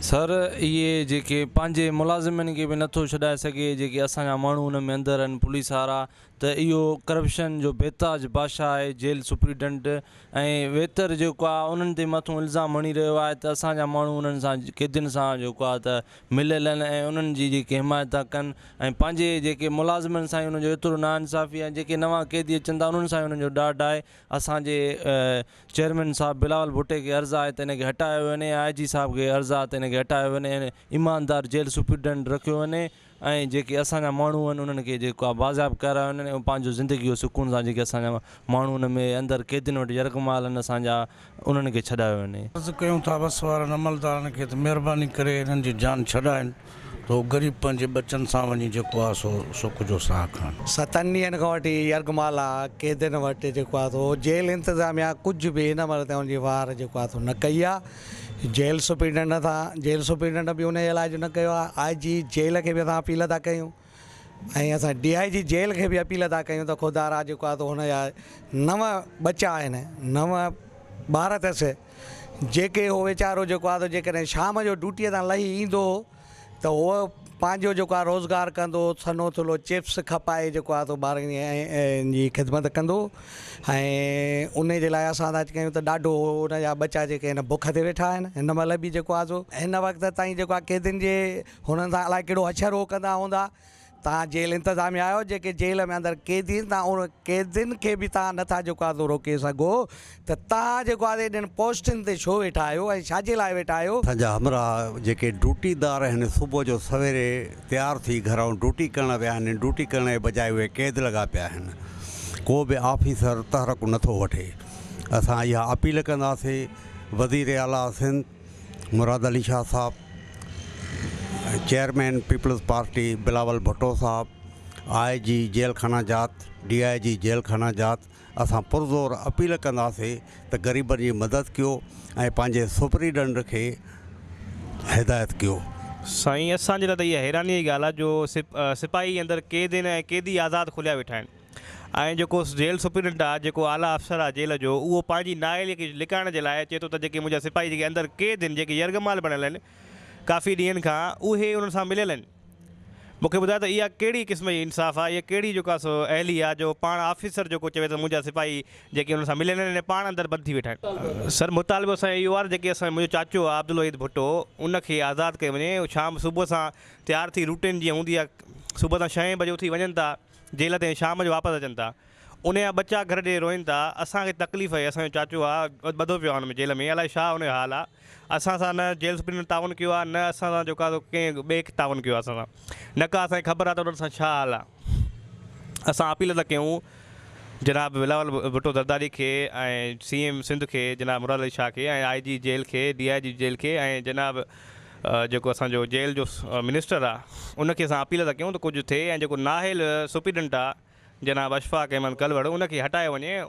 سر اهي جيڪي پنهنجي ملازمن کي به نٿو ڇڏائي سگهي جيڪي اسان جا ماڻهو ان ۾ اندر آهن پوليس وارا ته اهو ڪرپشن جو بيتاج بادشاهه آهي جيل سپرنٽينڊنٽ ۽ ويتر جيڪو آهي انهن تي مٿون الزام هڻي رهيو آهي ته اسان جا ماڻهو انهن سان قيدين سان جيڪو آهي ته مليل آهن ۽ انهن جي جيڪي حمايت ٿا ڪن ۽ پنهنجي جيڪي ملازمن سان ئي انهن جو ايترو ناانصافي آهي جيڪي نوان قيدي اچن ٿا انهن سان ئي انهن جو ڏاڍ آهي اسان جي چيئرمين صاحب بلاول ڀٽي کي عرض آهي ته ان کي هٽايو وڃي آء جي صاحب کي عرض آهي ته ان کي هٽايو وڃي ۽ ايماندار جيل سپرنٽينڊنٽ رکيو وڃي ۽ جيڪي اسان جا ماڻهو آهن انهن کي جيڪو آهي بازياب ڪرايو وڃي ۽ پنهنجو زندگي جو سڪون سان جيڪي اسان جا ماڻهو ان ۾ اندر قيدين وٽ يرغمال آهن اسان جا انهن کي ڇڏايو وڃي. عرض ڪيون ٿا وس وارن عملدارن کي ته مهرباني ڪري انهن جي جان ڇڏائين. ته هو غريب پنهنجي ٻچن سان وڃي جيڪو آ سو سک جو ساهه کڻن. ستن ڏينهن کان وٺي يرغمال آ قيدين وٽ جيڪو آ سو جيل انتظاميا ڪجهه به هن مهل تائين ان جي واهر جيڪو آ سو نه ڪئي آ جيل سپرنٽينڊنٽ سان جيل سپرنٽينڊنٽ به ان جي علاج نه ڪيو آ آء جي جيل کي به اسان اپيل ٿا ڪيون ۽ اسان ڊي I جي جيل کي به اپيل ٿا ڪيون ته خدارا جيڪو آ سو هن جا نو ٻچا آهن نو ٻار اٿس جيڪي هو ويچارو جيڪو آ سو جيڪڏهن شام جو ڊيوٽيء تان لهي ايندو هو ته هو پنهنجو جيڪو آ روزگار ڪندو هو، سنهو ٿلهو چپس کپائي جيڪو آ سو ٻارن جي خدمت ڪندو هو ۽ انهي جي لاء اسان ٿا ڪيون ته ڏاڍو ان جا ٻچا جيڪي آهن بک تي ويٺا آهن هن مهل به جيڪو آ سو هن وقت تائين جيڪو آ قيدين جي هنن سان الائي ڪهڙو حشر هو ڪندا هوندا. توهان جيل انتظاميا آهيو جيڪي جيل ۾ اندر قيدي آهن توهان ان قيدين کي به توهان نٿا جيڪو آهي سو روڪي سگهو ته توهان جيڪو آهي ايڏين پوسٽن تي ڇو ويٺا آهيو ۽ ڇا جي لاء ويٺا آهيو. اسان جا همراهه جيڪي ڊوٽي دار آهن صبح جو سويري تيار ٿي گهرائون ڊوٽي ڪرڻ ويا آهن ڊوٽي ڪرڻ جي بجاء اهي قيد لڳا پيا آهن ڪو به آفيسر تحرڪ نٿو وٺي اسان اها اپيل ڪنداسي وزير اعليٰ سنڌ مراد علي شاهه صاحب، chairman peoples party Bilawal Bhutto صاحب، آء جي جيل خانه جات، ڊي I جي جيل خانه جات اسان پرزور اپيل ڪنداسي ته غريبن جي مدد ڪيو ۽ پنهنجي سپريڊنڊ کي هدايت ڪيو. سائين اسان جي لاء ته اها حيراني جي ڳالهه آهي جو سپاهي اندر قيد آهن ۽ قيدي آزاد کليا ويٺا آهن. ۽ جيڪو جيل سپرنٽينڊنٽ آ جيڪو اعليٰ افسر آ جيل جو اهو پنهنجي نااهلي کي لڪائڻ جي لاء چئي ٿو ته جيڪي منهنجا سپاهي جيڪي اندر قيد آهن جيڪي يرغمال بڻيل آهن ڪافي ڏينهن کان اهي انهن سان مليل آهن مون کي ٻڌايو ته اها ڪهڙي قسم جي انصاف آ اها ڪهڙي جيڪو آ سو اهلي آ جو پاڻ آفيسر جيڪو چوي ته منهنجا سپاهي جيڪي انهن سان مليل آهن ۽ پاڻ اندر بند ٿي ويٺا آهن. سر مطالبو اسان جو اهو آ ته جيڪي اسان منهنجو چاچو آ عبدالوحيد ڀٽو ان کي آزاد ڪيو وڃي شام صبح سان تيار ٿي روٽين جيئن هوندي آ صبح سان ڇهين بجي اٿي وڃن ٿا جيل تي ۽ شام جو واپس اچن ٿا. ان جا ٻچا گهر ڏي روئن ٿا. اسان کي تڪليف آهي. اسان جو چاچو آ، ٻڌو پيو آ ان ۾ جيل ۾. الائي ڇا ان جو حال آ. اسان سان نه جيل سپرنٽينڊنٽ تعاون ڪيو آ، نه اسان سان جيڪو آ سو ڪنهن ٻئي تعاون ڪيو آ اسان سان. نه ڪا اسان کي خبر آ ته انهن سان ڇا حال آ. اسان اپيل ٿا ڪيون جناب بلاول ڀٽو زرداري کي ۽ سي ايم سنڌ کي جناب مراد علي شاهه کي ۽ آء جي جيل کي، ڊي I جي جيل کي ۽ جناب جيڪو اسان جو جيل جو منسٽر آ ان کي اسان اپيل ٿا ڪيون ته ڪجهه ٿئي ۽ جيڪو نااهل سپريڊنٽ آ جناب اشفاق احمد ڪلوڙ ان کي هٽايو وڃي.